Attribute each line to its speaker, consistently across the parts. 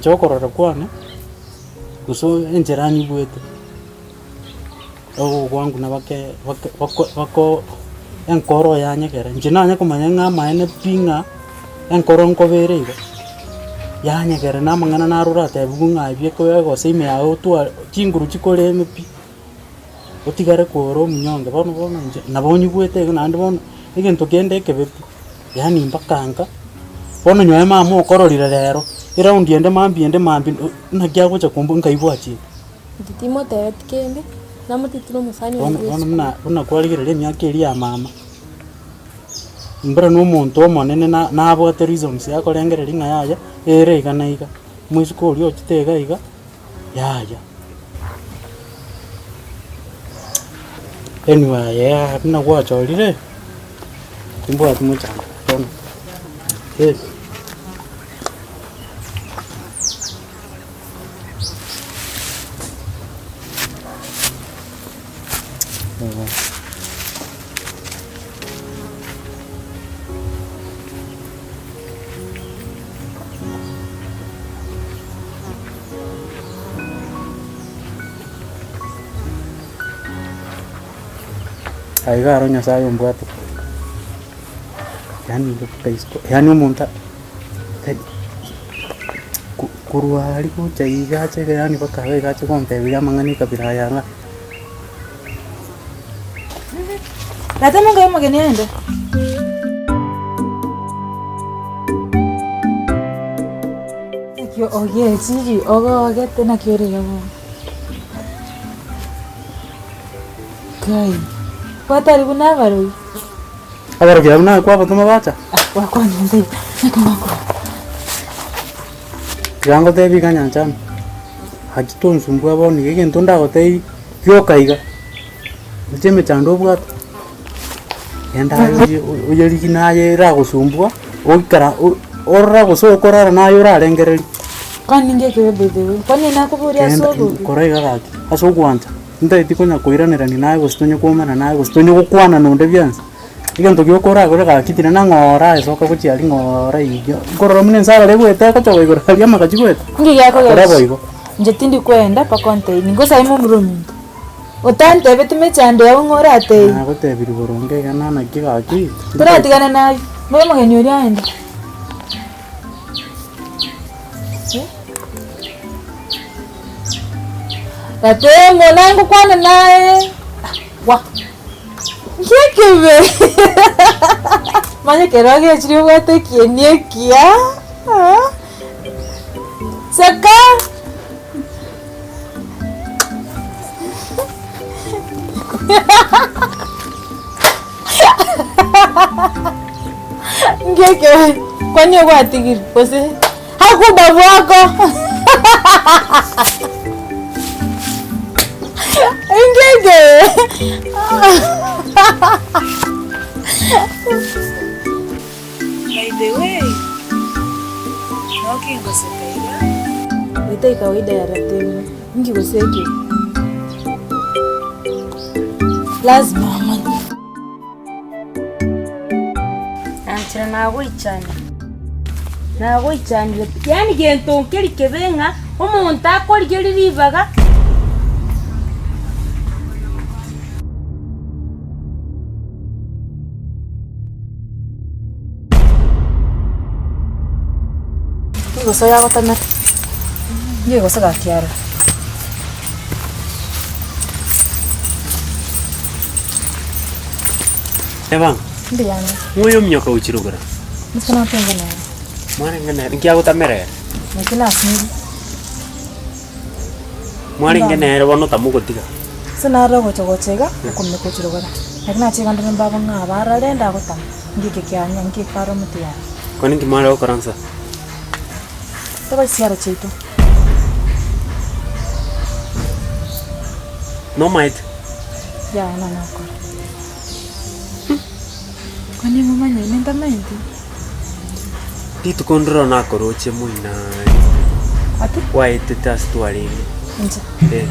Speaker 1: Inche okorora kwane, gose enchera anyigwete, ogokwangu na bake bake bako bako enkoro yanyegera, inche nanye komanya ng'a amaene pi ng'a enkoro nkobere iga, yanyegera na amang'ana naro oratebiwe ng'a ebi ekoe gose ime yago otware chinguru chikoreme pi, otigare kore omunyonge. Bono bono inche nabo onyigwete igo naende bono, egento kende ekebe pi, yaani mpaka nka, bono nyowe mama okororire rero, eraundi ende mambia ende mambia naki agocha kombu nkai gwachire.
Speaker 2: Inche timotebeti kende, namotebeti nomosani
Speaker 1: Bono
Speaker 2: one
Speaker 1: bono
Speaker 2: bw'esukuru.
Speaker 1: buna buna kwarigereria emiaka eria ya mama, mbura na omonto omonene na nabwate reasons akorengereria ng'a yaya, ere iga na iga, moiseke oria ochete iga iga, yaya. Anyway aye aa buna gwachorire, timbwati mochando bono, eh. Aiga aro Nyasaye ombwate, yaani mpaka isiko, yaani omonto Korwa aria gocha iga ache iga yaani mpaka iga ache gonteberia amang'ana ekabira aya ng'a.
Speaker 3: Tata nonkae omogeni aende. Naki ogechiri ogogete naki ore iga bono. Kai, gwatari buna abarogi.
Speaker 1: Abarogi abwo naye kwabatoma bacha?
Speaker 3: Ah, gwakwana onde naki ngokora.
Speaker 1: Tiga ngotebi iga nyanchama, gaki tonsumbua bono iga egento ndagotebi gioka iga, inche emechando obwate, genda aye oye oyerigi naye eragosumbua, oikara o- orora gose okorara naye orarengereria.
Speaker 3: Kwani ninki ekebe by the way? Kwani nakoboria ase
Speaker 1: Genda
Speaker 3: obobe?
Speaker 1: kora iga gaki, ase ogwancha, ntageti konya koiranerania naye gose tonye koumana naye gose tonye gokwana na onde bwensi. Egento gioka oragore gaki tiga ng'ora esoka gochia aria ng'ora iga, nkorora buna ensara egoeta egochoka igoro aria amagachi goeta,
Speaker 3: Inki
Speaker 1: kora
Speaker 3: giakogecha?
Speaker 1: boigo.
Speaker 3: Inche tindi kwenda mpaka ontebie, ningo sayi momura ominto, otantebeti mechando yao ng'a oratebie.
Speaker 1: Nagotebirie boronge iga na naki gaki.
Speaker 3: Toratigane naye, bono omogeni oria aende. Gatemo nangokwana naye, gwa. Ngekebe manya ekero ogechire obwate ekieni ekiya seka. Ngekebe kwani ogwatigire gose hakuba bwako Ngekebe
Speaker 4: By the way, noki ngoseka iga?
Speaker 3: Etari kawaida ya ratemo, inki gose eke? Lazima amanye.
Speaker 5: Nanchera nagoichania, nagoichanire pi, yaani gento nkeri kebe ng'a omonto akorigereria ribaga.
Speaker 3: Gose oyagotamera, ngiye gose gaki aroro.
Speaker 6: Eba,
Speaker 3: Mbuyande.
Speaker 6: ng'o oyo ominyoka gochia rogoro?
Speaker 3: Inche natenge nere.
Speaker 6: Mwarenge nere, nki agotamera ere?
Speaker 3: Naki nasinyire.
Speaker 6: Mwarenge nere bono tamogotiga.
Speaker 3: Ase naro ogocha gocha iga, okominyoka gochia rogoro. Naki nachia iga ndore mbabo ng'a abarore ndagotama, ngike kianya, ngike are omote yane.
Speaker 6: Kwani nki mware gokora nsa?
Speaker 3: Toba chisiara chiaito.
Speaker 6: Nomaete?
Speaker 3: Yaya nanyakora. Kwani momanyene ntamaeti?
Speaker 6: Rituko ndiro nakoroche moino aria.
Speaker 3: Ati?
Speaker 6: Kwaetete ase twarenge.
Speaker 3: Inche?
Speaker 6: Eh.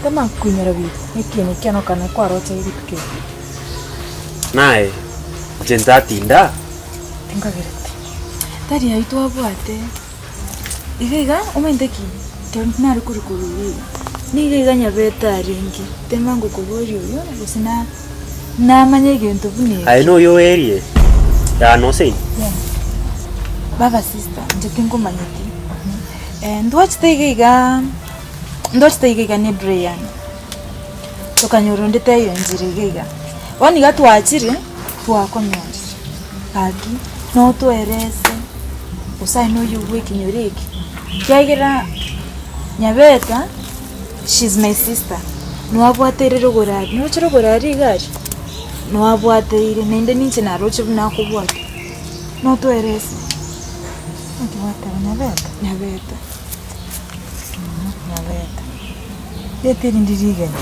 Speaker 3: Tamakoinyora buya, ekieni kiane okana kwaroche rituko erio.
Speaker 6: Naye, inche ntatinda?
Speaker 3: Tinkagereti.
Speaker 4: Tari ayio twabwate. Iga iga omanyete ki, ekero nare korwa korwa iga iga, nigo iga nyabete arenge, tema ngokoboria oyo gose na namanya egento buna eke.
Speaker 6: Aye noyo oerie, yaa noseini.
Speaker 4: Baba sister, inche tinkomanyeti, ntwachete iga igaa, ntwachete iga iga na ebraai yane, tokanyora onde taiyo nchera iga iga, bono iga twachire, twakonyorire. Gaki notoerese gose aye noyio bw'ekenyoro eke, ekiagera Nyabeta she's my sister, nwabwateire rogoro aria, noroche rogoro aria iga aria, nwabwateire naende ninche naroche buna akobwata, notoerese.
Speaker 3: Naki gwateba Nyabeta?
Speaker 4: Nyabeta.
Speaker 3: Nyabeta. Rieta eri ndiri rigeni.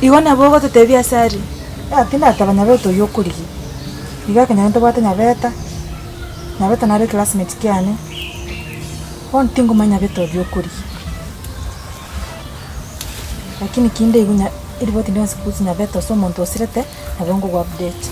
Speaker 4: Igo nabo ogototebia ase aria.
Speaker 3: Yaya tindateba Nyabeta oyio okorigia, iga ekonyora ntobwate Nyabeta, Nyabeta nare eclassmate kiane, bono tingomanya Nyabeta oyio okorigia. Lakini kinde igo nya eripoti ende yonsi kuhusu Nyabeta ase omonto osirete, nabo nkogo update.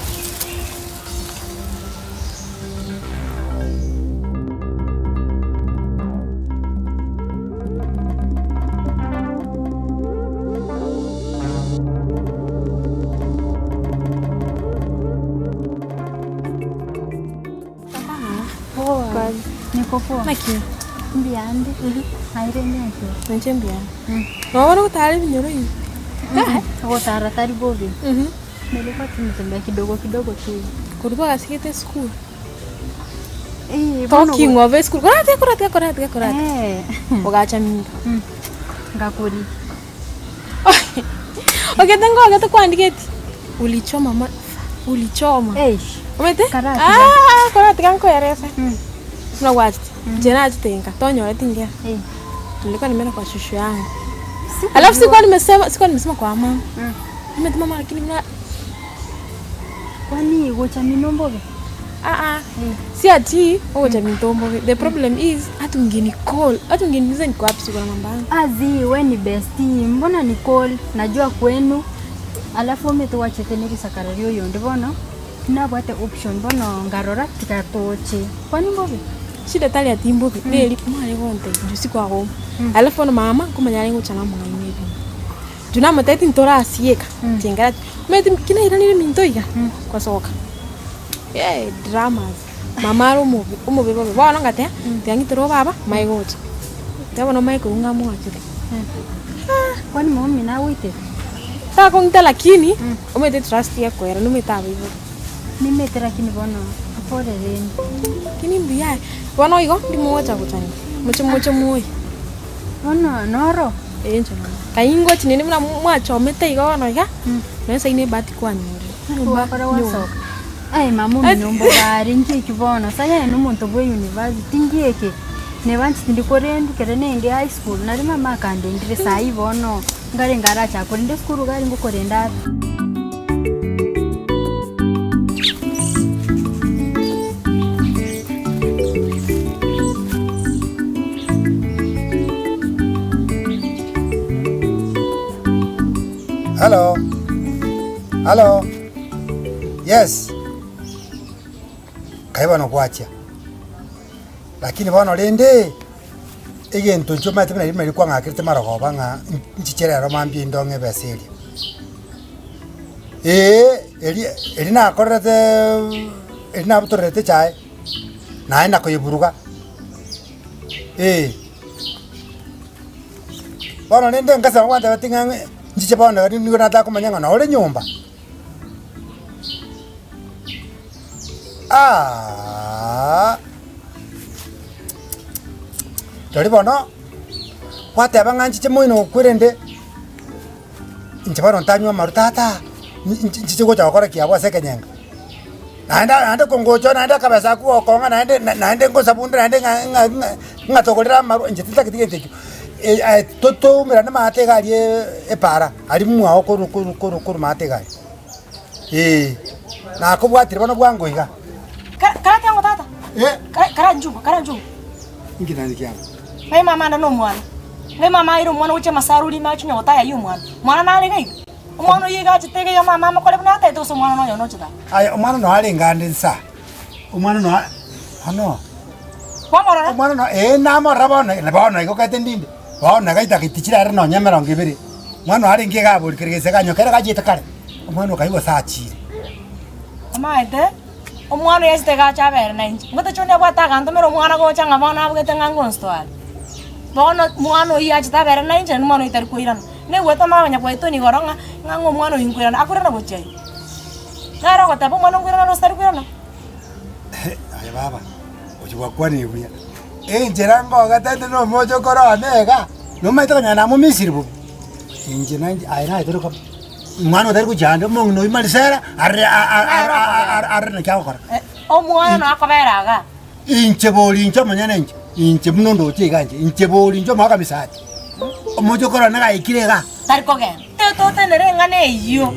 Speaker 5: Niko poa.
Speaker 2: Naki?
Speaker 5: Mbuya nde. Aye rende naki?
Speaker 2: Inche mbuya. Nabo bono gotara ebinyoro iga?
Speaker 5: Gotara tari bobe. Nilikuwa tu natembea kidogo kidogo tu.
Speaker 2: Korwa twagasigete esukuru.
Speaker 5: Eh, bono
Speaker 2: Talking of esukuru, koratiga koratiga koratiga koratiga.
Speaker 5: Eh.
Speaker 2: Ogacha minto.
Speaker 5: Ngakori.
Speaker 2: Ogete ngogete kwandigeti, ulichoma ma ulichoma.
Speaker 5: Eish.
Speaker 2: Omanyete?
Speaker 5: Karatiga.
Speaker 2: Ah, koratiga nkoerese. Buna gwachete, inche nachete nka, tonyoreti nkere.
Speaker 5: Eh.
Speaker 2: Nilikuwa nimeenda kwa shosho yangu. Alafu sikuwa nimesema, sikuwa nimesema kwa mama. Nimetuma mama lakini mna
Speaker 5: Kwani gocha mino mbobe?
Speaker 2: Ah ah. Si ati ogocha minto mbobe. The problem is hata ungeni call, hata ungeniuliza niko wapi siko na mambo yangu.
Speaker 5: Azi, we ni bestie, mbona ni call? Najua kwenu. Alafu ometuwachete nerisakara rioyonde bono nabwate option bono ngarora tikatoche. Kwani mbobe?
Speaker 2: Shida tari ati mbobe, neri mware gonte juzi kwa home. Alafu bono mama nkomanya are ngocha namong'aini ebinto. Juu namotebeti ntorasieka, chingara omanyete ki nairanire minto iga, gosoka eh dramas. Mama are omobe omobe bobe, bono ngateba, tiga ng'itere obaba, mae gocha. Tiga bono mae korwa ng'a mwachete.
Speaker 5: Kwani mama nagoitete?
Speaker 2: Takong'ita lakini, omanyete trust gekoera nomanyete abaibori.
Speaker 5: Nimete lakini bono pole rende.
Speaker 2: Lakini mbuya aye, bono igo ndimogocha gochani, moche moche moye.
Speaker 5: Bono noro?
Speaker 2: Ee inche nonya. Kai ngochi nende buna mwachomete igo bono iga, nonya saini ebahati kwanyorire. Nyomba
Speaker 5: Gwakora
Speaker 2: nyomba.
Speaker 5: gwasoka. Aye mama omino mbogare nki eki bono, saya aye nomonto bwe university nki eke? Neba inche tindi korendwa ekero nende high school nari mama akandendire saii bono nkarenge arachake korenda esukuru iga arenge okorenda are.
Speaker 7: Hallo, hallo, yes, kae bono gwachia, lakini bono rende, egento inche omanyete buna riria kwang'akerete marogoba ng'a nchiche rero mambia indong'e ebesa eria. Eeh, eria eria nakorereteeee eria nabutorerete echae, naye nakoyeburuga, eh. Bono rende ngasaba gwantebeti ng'a ng'e nchiche bono iga nigo nataka komanya ng'a nore nyomba. Aaaa rirorio bono, gwateba ng'a nchiche moino okwe rende, inche bono ntanywa amarwa tata, nchiche gocha gokora ki abwo ase ekenyenga. Naende naende kongocha naende akabesa akwo gokong'a naende naende ngosabunde naende ng'a ng'a ng'a ng'a togorere amarwa inche tintageti gento ekio. Aye totoumerane maate iga aria epaara, aria mwago korwa korwa korwa korwa maate iga aria, eh. Nakobwatire bono bwango iga.
Speaker 3: Ka- Karate tata.
Speaker 7: Eh.
Speaker 3: Kara karanchunga karanchunga.
Speaker 7: Inki naende kiaba?
Speaker 3: Ng'ai mama ande na omwana. Ng'ai mama aire omwana gochia amasaruri ime achie onye gotayayia omwana. Mwana nare iga iga. Omwana oyio iga achete iga iga mama amokore buna atagete gose omwana nonya nochete aa.
Speaker 7: Aye omwana noyo arenge ande nsa, omwana noyo ano.
Speaker 8: Kwamorora?
Speaker 7: Omwana no ee namorora bono na bono igo okaete ndinde, bono iga etageti chirare nonye emerongo ebere, mwana oyo arenge iga abori kere gese ganyoka ere gachiete kare, omwana okaigwa ase achire.
Speaker 8: Omanyete, omwana oyo achete gacha abere na inche, ngotechi onde abwate agantomera omwana gocha ng'a bono abugete ng'a ngonstware. Bono mwana oyio achete abere na inche naende omwana oyio tari koirana. Naigwete omanye gwaetwa igoro ng'a ng'a ng'a omwana oyio nkoirana, akoirana gochia aye. Nere ogoteba omwana nkoirana gose tari koirana.
Speaker 7: Aye baba, ochia gwakwanire buya, enchera ngogete na omoche okore one iga, nomanyete konya namomisiri bobe, inche nainche aye naye tore koba, omwana otari gochia ande omong'ina oyio marisera arore arore naki agokora.
Speaker 8: Omwana noyo akobera igaa.
Speaker 7: Inche bori inche omonyene inche, inche buna ondoche iga inche, inche bori inche omoaka misati, omoche okore one gaikire igaa.
Speaker 8: Tari kogenda. Totenere eng'ana eyio.